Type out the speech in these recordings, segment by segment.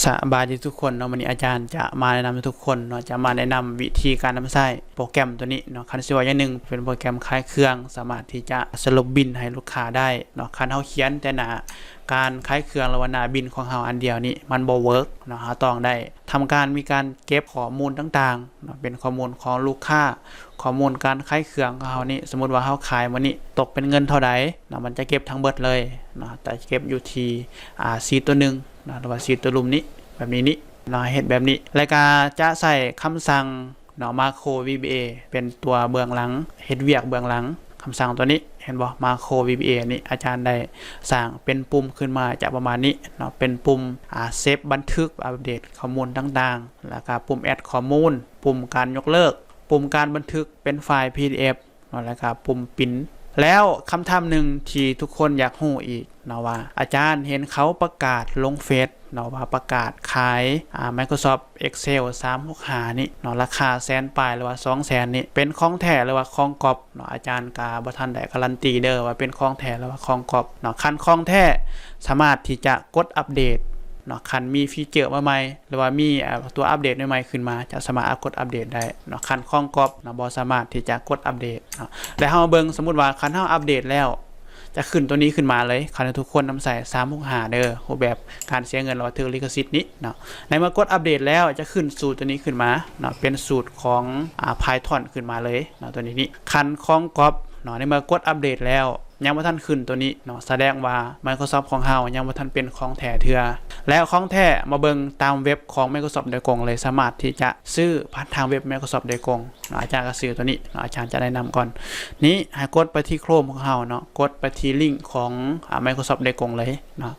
ສະບາຍດີທຸກຄົນເນາະ, ມື້ນີ້ອາຈານຈະມາແນະນຳໃຫ້ທຸກຄົນເນາະ, ຈະມາແນະນຳວິທີການນຳໃຊ້ໂປຣແກຣມໂຕນີ້ເນາະ. ຄັນຊິເວົ້າຢ່າງໜຶ່ງ ເປັນໂປຣແກຣມຂາຍເຄື່ອງ, ສາມາດທີ່ຈະສະຫຼຸບບິນໃຫ້ລູກຄ້າໄດ້ເນາະ. ຄັນເຮົາຂຽນແຕ່ໜ້າການຂາຍເຄື່ອງ ຫຼືວ່າໜ້າບິນຂອງເຮົາອັນດຽວນີ້ ມັນບໍ່ເວີກເນາະ, ເຮົາຕ້ອງໄດ້ທຳການ ມີການເກັບຂໍ້ມູນຕ່າງໆເນາະ, ເປັນຂໍ້ມູນຂອງລູກຄ້າ, ຂໍ້ມູນການຂາຍເຄື່ອງຂອງເຮົານີ້, ສົມມຸດວ່າເຮົາຂາຍມື້ນີ້ຕົກເປັນເງິນເທົ່າໃດເນາະ, ມັນຈະເກັບທັງເບິດເລີຍເນາະ, ຈະເກັບຢູ່ທີ່ ອາ ຊີດໂຕໜຶ່ງເນາະ ຫຼືວ່າຊີດໂຕລຸ່ມນີ້ ແບບນີ້ນີ້ເນາະ, ເຮັດແບບນີ້ ແລ້ວກະຈະໃຊ້ຄຳສັ່ງເນາະ Macro VBA ເປັນຕົວເບື້ອງຫຼັງ ເຮັດວຽກເບື້ອງຫຼັງ. ຄຳສັ່ງໂຕນີ້ ເຫັນບໍ່ Macro VBA ນີ້ ອາຈານໄດ້ສ້າງເປັນປຸ່ມຂຶ້ນມາຈະປະມານນີ້ເນາະ, ເປັນປຸ່ມ ອາ ເຊບບັນທຶກ ອັບເດດຂໍ້ມູນຕ່າງໆ, ແລ້ວກະປຸ່ມແອັດຂໍ້ມູນ, ປຸ່ມການຍົກເລີກ, ປຸ່ມການບັນທຶກເປັນໄຟລ໌ PDF ເນາະ ແລ້ວກະປຸ່ມປິນ. ແລ້ວຄຳຖາມໜຶ່ງທີ່ທຸກຄົນຢາກຮູ້ອີກເນາະ ວ່າອາຈານເຫັນເຂົາປະກາດລົງເຟສເນາະ ວ່າປະກາດຂາຍ ອາ Microsoft Excel ສາມຫົກຫ້ານີ້ເນາະ, ລາຄາແສນປາຍ ຫຼືວ່າສອງແສນນີ້ ເປັນຂອງແທ້ ຫຼືວ່າຂອງກັອບເນາະ. ອາຈານກະບໍ່ທັນໄດ້ກາລັນຕີເດີ ວ່າເປັນຂອງແທ້ ຫຼືວ່າຂອງກັອບເນາະ. ຄັນຂອງແທ້ ສາມາດທີ່ຈະກົດອັບເດດເນາະ, ຄັນມີຟີເຈີມາໃໝ່ ຫຼືວ່າມີ ອາ ຕົວອັບເດດໃໝ່ໆຂຶ້ນມາ ຈະສາມາດອັບ ກົດອັບເດດໄດ້ເນາະ. ຄັນຂອງກັອບເນາະ ບໍ່ສາມາດທີ່ຈະກົດອັບເດດເນາະ. ແລ້ວເຮົາມາເບິ່ງ ສົມມຸດວ່າຄັນເຮົາອັບເດດແລ້ວ ຈະຂຶ້ນໂຕນີ້ຂຶ້ນມາເລີຍ, ຄັນໃຫ້ທຸກຄົນນຳໃຊ້ ສາມຫົກຫ້າເດີ ຮູບແບບການເສຍເງິນ ຫຼືວ່າຖືກລິຂສິດນີ້ເນາະ. ໃນເມື່ອກົດອັບເດດແລ້ວ ຈະຂຶ້ນສູດໂຕນີ້ຂຶ້ນມາເນາະ, ເປັນສູດຂອງ ອາ Python ຂຶ້ນມາເລີຍເນາະ ໂຕນີ້ນີ້. ຄັນຂອງກັອບເນາະ ໃນເມື່ອກົດອັບເດດແລ້ວ ຍັງບໍ່ທັນຂຶ້ນໂຕນີ້ເນາະ, ສະແດງວ່າ Microsoft ຂອງເຮົາຍັງບໍ່ທັນເປັນຂອງແທ້ເທື່ອ. ແລ້ວຂອງແທ້ມາເບິ່ງຕາມເວັບຂອງ Microsoft ໂດຍກົງເລີຍ, ສາມາດທີ່ຈະຊື້ຜ່ານທາງເວັບ Microsoft ໂດຍກົງເນາະ. ອາຈານກໍຊື້ໂຕນີ້ເນາະ, ອາຈານຈະແນະນຳກ່ອນ. ນີ້ໃຫ້ກົດໄປທີ່ Chrome ຂອງເຮົາເນາະ, ກົດໄປທີ່ລິ້ງຂອງ ອາ Microsoft ໂດຍກົງເລີຍເນາະ.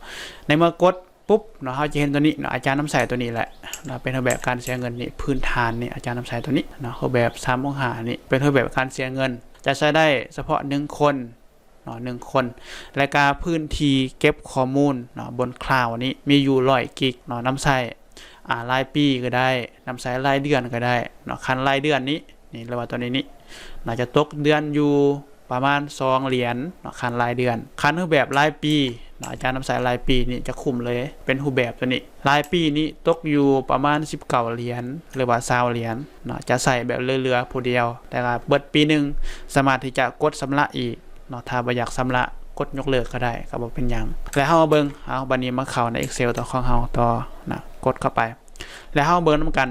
ໃນເມື່ອກົດ ປຸບເນາະ ເຮົາຈະເຫັນໂຕນີ້ເນາະ, ອາຈານນຳໃຊ້ໂຕນີ້ແຫຼະເນາະ, ເປັນຮູບແບບການເສຍເງິນນີ້ ພື້ນຖານນີ້ ອາຈານນຳໃຊ້ໂຕນີ້ເນາະ, ຮູບແບບສາມຫົກຫ້ານີ້ ເປັນຮູບແບບການເສຍເງິນ ຈະໃຊ້ໄດ້ສະເພາະໜຶ່ງຄົນເນາະ ໜຶ່ງຄົນ. ແລ້ວກະພື້ນທີ່ເກັບຂໍ້ມູນເນາະ ບົນ Cloud ນີ້ມີຢູ່ຮ້ອຍກິກເນາະ, ນຳໃຊ້ ອາ ລາຍປີກໍໄດ້ ນຳໃຊ້ລາຍເດືອນກໍໄດ້ເນາະ. ຄັນລາຍເດືອນນີ້ ນີ້ ຫຼືວ່າໂຕນີ້ນີ້ ໜ້າຈະຕົກເດືອນຢູ່ປະມານສອງຫຼຽນເນາະ ຄັນລາຍເດືອນ. ຄັນຮູບແບບລາຍປີເນາະ ອາຈານນຳໃຊ້ລາຍປີນີ້ຈະຄຸ້ມເລີຍ ເປັນຮູບແບບໂຕນີ້ ລາຍປີນີ້ຕົກຢູ່ປະມານສິບເກົ້າຫຼຽນ ຫຼືວ່າຊາວຫຼຽນເນາະ, ຈະໃຊ້ແບບເຫຼືອໆຜູ້ດຽວ ແຕ່ວ່າເບິດປີໜຶ່ງ ສາມາດທີ່ຈະກົດຊຳລະອີກເນາະ. ຖ້າບໍ່ຢາກຊຳລະ ກົດຍົກເລີກກໍໄດ້ ກໍບໍ່ເປັນຫຍັງ. ແລ້ວເຮົາມາເບິ່ງ ເອົາ ບັດນີ້ມາເຂົ້າໃນ Excel ຕົວຂອງເຮົາຕໍ່ນະ, ກົດເຂົ້າໄປ ແລ້ວເຮົາເບິ່ງນຳກັນ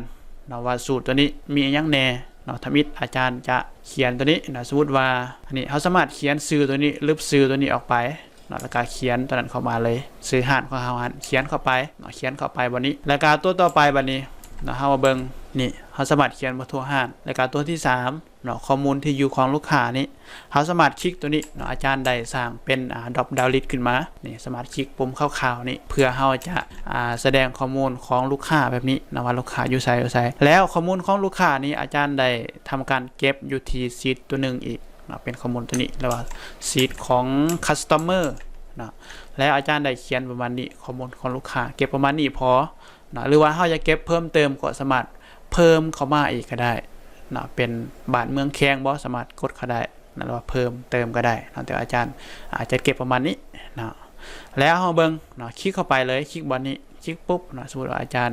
ເນາະ ວ່າສູດຕົວນີ້ມີອີ່ຫຍັງແດ່ເນາະ. ທຳອິດອາຈານຈະຂຽນຕົວນີ້ນະ, ສົມມຸດວ່າອັນນີ້ ເຮົາສາມາດຂຽນຊື່ຕົວນີ້ ລຶບຊື່ຕົວນີ້ອອກໄປເນາະ, ແລ້ວກະຂຽນຕົວນັ້ນເຂົ້າມາເລີຍ, ຊື່ຮ້ານຂອງເຮົາຫັ້ນ ຂຽນເຂົ້າໄປເນາະ, ຂຽນເຂົ້າໄປບ່ອນນີ້. ແລ້ວກະຕົວຕໍ່ໄປບັດນີ້ເນາະ ເຮົາມາເບິ່ງນີ້ ເຮົາສາມາດຂຽນເບີໂທຮ້ານ. ແລ້ວກະຕົວທີສາມ ເນາະ ຂໍ້ມູນທີ່ຢູ່ຂອງລູກຄ້ານີ້ ເຮົາສາມາດຄລິກຕົວນີ້ເນາະ, ອາຈານໄດ້ສ້າງເປັນ ອາ drop down list ຂຶ້ນມານີ້, ສາມາດຄລິກປຸ່ມຂາວໆນີ້ ເພື່ອເຮົາຈະ ອາ ສະແດງຂໍ້ມູນຂອງລູກຄ້າແບບນີ້ເນາະ ວ່າລູກຄ້າຢູ່ໃສ ຢູ່ໃສ. ແລ້ວຂໍ້ມູນຂອງລູກຄ້ານີ້ ອາຈານໄດ້ທຳການເກັບຢູ່ທີ່ຊີດຕົວໜຶ່ງອີກເນາະ, ເປັນຂໍ້ມູນຕົວນີ້ ຫຼືວ່າຊີດຂອງ customer ເນາະ. ແລ້ວອາຈານໄດ້ຂຽນປະມານນີ້, ຂໍ້ມູນຂອງລູກຄ້າເກັບປະມານນີ້ພໍ ເນາະ, ຫຼືວ່າເຮົາຢາກເກັບເພີ່ມເຕີມກໍສາມາດເພີ່ມເຂົ້າມາອີກກໍໄດ້ເນາະ, ເປັນບ້ານເມືອງແຂວງບໍ ສາມາດກົດເຂົ້າໄດ້ເນາະ ຫຼືວ່າເພີ່ມເຕີມກໍໄດ້ເນາະ, ແຕ່ວ່າອາຈານອາດຈະເກັບປະມານນີ້ເນາະ. ແລ້ວເຮົາເບິ່ງເນາະ, ຄລິກເຂົ້າໄປເລີຍ, ຄລິກບ່ອນນີ້, ຄລິກປຸບເນາະ, ສົມມຸດວ່າອາຈານ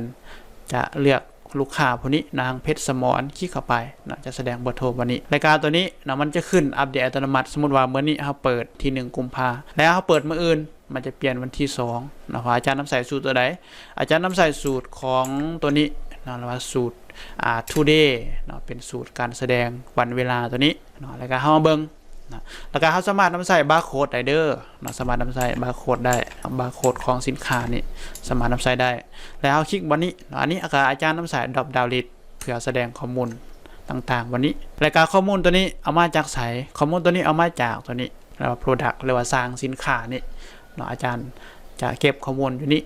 ຈະເລືອກລູກຄ້າຜູ້ນີ້ ນາງເພັດສະໝອນ, ຄລິກເຂົ້າໄປເນາະ, ຈະສະແດງເບີໂທບ່ອນນີ້. ລາຍການຕົວນີ້ເນາະ ມັນຈະຂຶ້ນອັບເດດອັດຕະໂນມັດ, ສົມມຸດວ່າມື້ນີ້ເຮົາເປີດທີໜຶ່ງກຸມພາ ແລ້ວເຮົາເປີດມື້ອື່ນ ມັນຈະປ່ຽນວັນທີສອງເນາະ, ເພາະອາຈານນຳໃຊ້ສູດຕົວໃດ? ອາຈານນຳໃຊ້ສູດຂອງຕົວນີ້ເນາະ, ເອີ້ນວ່າສູດ ອາ today ເນາະ, ເປັນສູດການສະແດງວັນເວລາຕົວນີ້ເນາະ. ແລ້ວກະເຮົາມາເບິ່ງເນາະ, ແລ້ວກະເຮົາສາມາດນຳໃຊ້ບາໂຄດໄດ້ເດີເນາະ, ສາມາດນຳໃຊ້ບາໂຄດໄດ້, ບາໂຄດຂອງສິນຄ້ານີ້ສາມາດນຳໃຊ້ໄດ້. ແລ້ວເຮົາຄລິກບ່ອນນີ້ເນາະ, ອັນນີ້ກະອາຈານນຳໃຊ້ drop down list ເພື່ອສະແດງຂໍ້ມູນຕ່າງໆ ບ່ອນນີ້. ແລ້ວກະຂໍ້ມູນຕົວນີ້ເອົາມາຈາກໃສ? ຂໍ້ມູນຕົວນີ້ເອົາມາຈາກຕົວນີ້ ເອີ້ນວ່າ product ຫຼືວ່າຊ່າງສິນຄ້ານີ້ເນາະ, ອາຈານຈະເກັບຂໍ້ມູນຢູ່ນີ້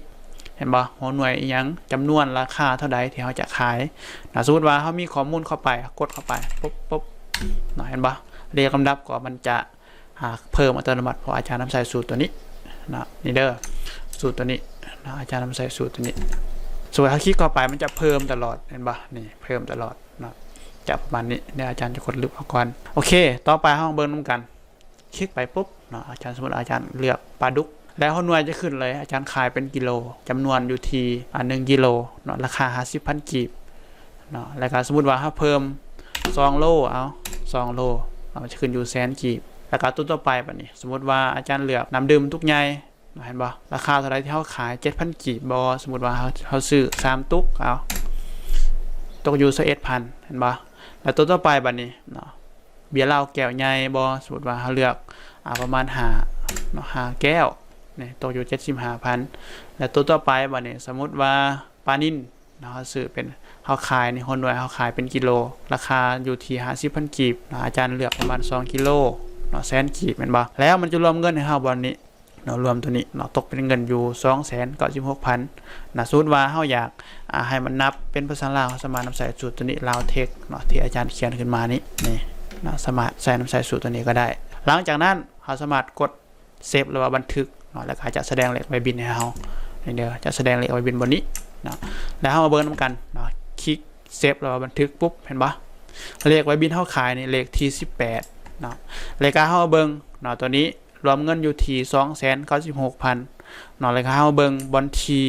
ເຫັນບໍ່? ຫົວໜ່ວຍອີ່ຫຍັງ, ຈຳນວນ, ລາຄາເທົ່າໃດທີ່ເຮົາຈະຂາຍເນາະ. ສົມມຸດວ່າເຮົາມີຂໍ້ມູນເຂົ້າໄປ, ກົດເຂົ້າໄປ ປຸບ ປຸບເນາະ, ເຫັນບໍ່? ລຽງລຳດັບກໍມັນຈະ ອາ ເພີ່ມອັດຕະໂນມັດ ເພາະອາຈານນຳໃຊ້ສູດຕົວນີ້ເນາະ, ນີ້ເດີ ສູດຕົວນີ້ເນາະ, ອາຈານນຳໃຊ້ສູດຕົວນີ້. ສົມມຸດເຮົາຄລິກເຂົ້າໄປ ມັນຈະເພີ່ມຕະຫຼອດ ເຫັນບໍ່? ນີ້ ເພີ່ມຕະຫຼອດເນາະ, ຈະປະມານນີ້. ດຽວອາຈານຈະກົດລຶບເອົາກ່ອນ. ໂອເຄ, ຕໍ່ໄປເຮົາເບິ່ງນຳກັນ. ຄລິກໄປປຸບເນາະ, ອາຈານ ສົມມຸດອາຈານເລືອກປາດຸກ ແລ້ວຫົວໜ່ວຍຈະຂຶ້ນເລີຍ ອາຈານຂາຍເປັນກິໂລ ຈຳນວນຢູ່ທີ່ ອາ ໜຶ່ງກິໂລເນາະ ລາຄາຫ້າສິບພັນກີບເນາະ. ແລ້ວກໍສົມມຸດວ່າເຮົາເພີ່ມສອງໂລ ເອົາ ສອງໂລເນາະ ມັນຈະຂຶ້ນຢູ່ແສນກີບ. ແລ້ວກໍຕົວຕໍ່ໄປບັດນີ້ ສົມມຸດວ່າອາຈານເລືອກນ້ຳດື່ມຕຸກໃຫຍ່ ເຫັນບໍ່ ລາຄາເທົ່າໃດທີ່ເຮົາຂາຍ ເຈັດພັນກີບບໍ ສົມມຸດວ່າເຮົາ ເຮົາຊື້ສາມຕຸກ ເອົາ ຕົກຢູ່ຊາວເອັດພັນ ເຫັນບໍ່. ແລ້ວຕົວຕໍ່ໄປບັດນີ້ເນາະ ເບຍເຫຼົ້າແກ້ວໃຫຍ່ບໍ ສົມມຸດວ່າເຮົາເລືອກ ອາ ປະມານຫ້າເນາະ ຫ້າແກ້ວນີ້ ຕົກຢູ່ເຈັດສິບຫ້າພັນ. ແລ້ວຕົວຕໍ່ໄປບັດນີ້ ສົມມຸດວ່າປານິນເນາະ ເຮົາຊື້ເປັນ ເຮົາຂາຍນີ້ ຫົວໜ່ວຍເຮົາຂາຍເປັນກິໂລ ລາຄາຢູ່ທີ່ຫ້າສິບພັນກີບເນາະ ອາຈານເລືອກປະມານສອງກິໂລເນາະ ແສນກີບ ແມ່ນບໍ່. ແລ້ວມັນຈະລວມເງິນໃຫ້ເຮົາບ່ອນນີ້ ເນາະ ລວມຕົວນີ້ເນາະ ຕົກເປັນເງິນຢູ່ສອງແສນເກົ້າສິບຫົກພັນນະ. ສົມມຸດວ່າເຮົາຢາກ ອາ ໃຫ້ມັນນັບເປັນພາສາລາວ ເຮົາສາມາດນຳໃຊ້ສູດຕົວນີ້ Lavtex ເນາະ ທີ່ອາຈານຂຽນຂຶ້ນມານີ້ ນີ້ເນາະ ສາມາດໃຊ້ນຳໃຊ້ສູດຕົວນີ້ກໍໄດ້. ຫຼັງຈາກນັ້ນເຮົາສາມາດກົດເຊບ ຫຼືວ່າບັນທຶກເນາະ ແລ້ວກໍຈະສະແດງເລກໃບບິນໃຫ້ເຮົາ ນີ້ເດີ ຈະສະແດງເລກໃບບິນບ່ອນນີ້ເນາະ. ແລ້ວເຮົາມາເບິ່ງນຳກັນເນາະ ຄລິກເຊບ ຫຼືວ່າບັນທຶກປຸບ ເຫັນບໍ່ ເລກໃບບິນເຮົາຂາຍນີ້ ເລກທີສິບແປດເນາະ. ແລ້ວກໍເຮົາມາເບິ່ງເນາະ ຕົວນີ້ ລວມເງິນຢູ່ທີ່ສອງແສນເກົ້າສິບຫົກພັນເນາະ. ແລ້ວກໍເຮົາເບິ່ງບ່ອນທີ່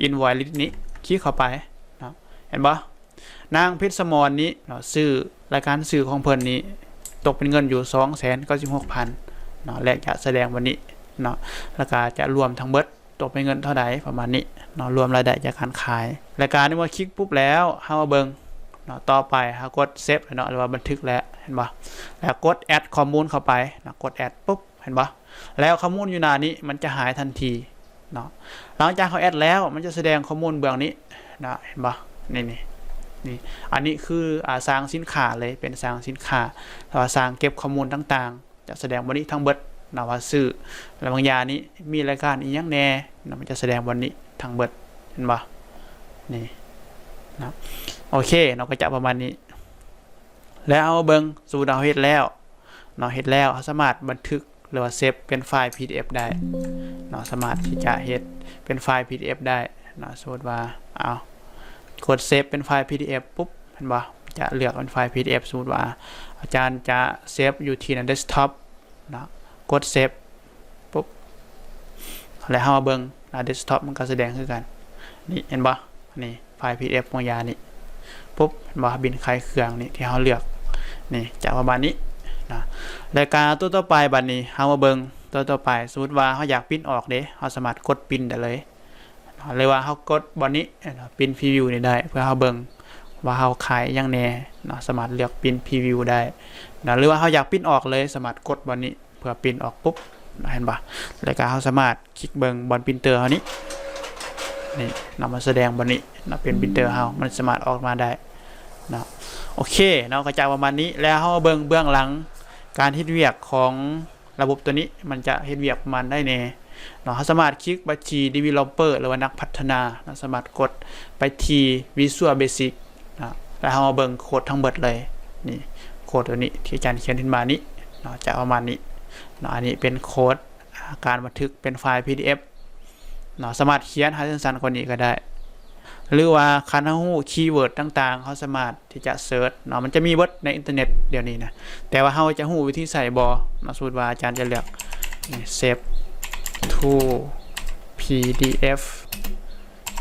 invoice list ນີ້ ຄລິກເຂົ້າໄປເນາະ ເຫັນບໍ່ ນາງ ເພັດສະໝອນ ນີ້ເນາະ ຊື່ ລາຍການຊື່ຂອງເພິ່ນນີ້ ຕົກເປັນເງິນຢູ່ສອງແສນເກົ້າສິບຫົກພັນເນາະ ແລະ ຈະສະແດງບ່ອນນີ້ເນາະ. ແລ້ວກໍຈະລວມທັງເບິດ ຕົກເປັນເງິນເທົ່າໃດ ປະມານນີ້ເນາະ ລວມລາຍໄດ້ຈາກການຂາຍ. ແລ້ວກໍໃນເມື່ອຄລິກປຸບແລ້ວ ເຮົາມາເບິ່ງເນາະ ຕໍ່ໄປເຮົາກົດເຊບເນາະ ຫຼືວ່າບັນທຶກແລ້ວ ເຫັນບໍ່. ແລ້ວກົດ add ຂໍ້ມູນເຂົ້າໄປເນາະ ກົດ add ປຸບ ເຫັນບໍ່ ແລ້ວຂໍ້ມູນຢູ່ໜ້ານີ້ມັນຈະຫາຍທັນທີເນາະ. ຫຼັງຈາກເຮົາ add ແລ້ວ ມັນຈະສະແດງຂໍ້ມູນເບື້ອງນີ້ເນາະ ເຫັນບໍ່ ນີ້ ນີ້ ນີ້ ອັນນີ້ຄື ອາ ສ້າງສິນຄ້າເລີຍ ເປັນສ້າງສິນຄ້າ ແລ້ວກໍສ້າງເກັບຂໍ້ມູນຕ່າງໆ ຈະສະແດງບ່ອນນີ້ທັງເບິດເນາະ ວ່າຊື່ ແລະ ບາງຢ່າງນີ້ມີລາຍການອີ່ຫຍັງແດ່ເນາະ ມັນຈະສະແດງບ່ອນນີ້ທັງເບິດ ເຫັນບໍ່ ນີ້ເນາະ. ໂອເຄເນາະ ກໍຈະປະມານນີ້. ແລ້ວເຮົາເບິ່ງ ສົມມຸດເຮົາເຮັດແລ້ວເນາະ ເຮັດແລ້ວ ເຮົາສາມາດບັນທຶກ ຫຼືວ່າເຊບເປັນໄຟລ໌ PDF ໄດ້ເນາະ ສາມາດທີ່ຈະເຮັດເປັນໄຟລ໌ PDF ໄດ້ເນາະ. ສົມມຸດວ່າ ເອົາ ກົດເຊບເປັນໄຟລ໌ PDF ປຸບ ເຫັນບໍ່ ຈະເລືອກເປັນໄຟລ໌ PDF. ສົມມຸດວ່າອາຈານຈະເຊບຢູ່ທີ່ໜ້າ desktop ເນາະ ກົດເຊບ ປຸບ ແລ້ວເຮົາມາເບິ່ງໜ້າ desktop ມັນກໍສະແດງຄືກັນ ນີ້ ເຫັນບໍ່ ນີ້ ໄຟລ໌ PDF ຂອງຢານີ້ ປຸບ ເຫັນບໍ່ ບິນໄຂເຄື່ອງນີ້ທີ່ເຮົາເລືອກ ນີ້ຈະປະມານນີ້ນະ. ແລ້ວກໍຕົວຕໍ່ໄປ ບັດນີ້ເຮົາມາເບິ່ງຕົວຕໍ່ໄປ ສົມມຸດວ່າເຮົາຢາກປຣິ້ນອອກເດ້ ເຮົາສາມາດກົດປຣິ້ນໄດ້ເລີຍ ຫຼືວ່າເຮົາກົດບ່ອນນີ້ ປຣິ້ນພຣີວິວນີ້ໄດ້ ເພື່ອເຮົາເບິ່ງວ່າເຮົາຂາຍຫຍັງແດ່ເນາະ ສາມາດເລືອກປຣິ້ນພຣີວິວໄດ້ເນາະ. ຫຼືວ່າເຮົາຢາກປຣິ້ນອອກເລີຍ ສາມາດກົດບ່ອນນີ້ ເພື່ອປຣິ້ນອອກປຸບ ເຫັນບໍ່ ແລ້ວກໍເຮົາສາມາດຄລິກເບິ່ງບ່ອນປຣິ້ນເຕີເຮົານີ້ ນີ້ເນາະ ມັນສະແດງບ່ອນນີ້ເນາະ ເປັນປຣິ້ນເຕີເຮົາ ມັນສາມາດອອກມາໄດ້ເນາະ. ໂອເຄເນາະ ກໍຈະປະມານນີ້ ແລ້ວເຮົາມາເບິ່ງເບື້ອງຫຼັງການເຮັດວຽກຂອງລະບົບຕົວນີ້ ມັນຈະເຮັດວຽກປະມານໃດແດ່ເນາະ. ເຮົາສາມາດຄລິກໄປທີ່ developer ຫຼືວ່ານັກພັດທະນາເນາະ ສາມາດກົດໄປທີ່ Visual Basic ເນາະ ແລ້ວເຮົາມາເບິ່ງໂຄດທັງເບິດເລີຍ ນີ້ໂຄດຕົວນີ້ທີ່ອາຈານຂຽນຂຶ້ນມານີ້ເນາະ ຈະປະມານນີ້ເນາະ. ອັນນີ້ເປັນໂຄດ ອາ ການບັນທຶກເປັນໄຟລ໌ PDF ເນາະ ສາມາດຂຽນໃຫ້ສັ້ນໆກວ່ານີ້ກໍໄດ້ ຫຼືວ່າຄັນເຮົາຮູ້ຄີເວີດຕ່າງໆ ເຮົາສາມາດທີ່ຈະເສີດເນາະ ມັນຈະມີເບິດໃນອິນເຕີເນັດດຽວນີ້ນະ ແຕ່ວ່າເຮົາຈະຮູ້ວິທີໃຊ້ບໍ່ເນາະ. ສົມມຸດວ່າອາຈານຈະເລືອກ save to PDF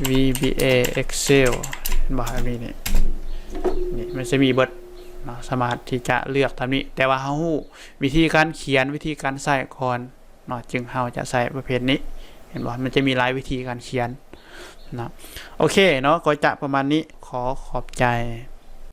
VBA Excel ເຫັນບໍ່ ແບບນີ້ນີ້ ນີ້ມັນຈະມີເບິດເນາະ ສາມາດທີ່ຈະເລືອກຕາມນີ້ ແຕ່ວ່າເຮົາຮູ້ວິທີການຂຽນ ວິທີການໃຊ້ກ່ອນເນາະ ຈຶ່ງເຮົາຈະໃຊ້ປະເພດນີ້ ເຫັນບໍ່ ມັນຈະມີຫຼາຍວິທີການຂຽນເນາະ. ໂອເຄເນາະ ກໍຈະປະມານນີ້ ຂໍຂອບໃຈ.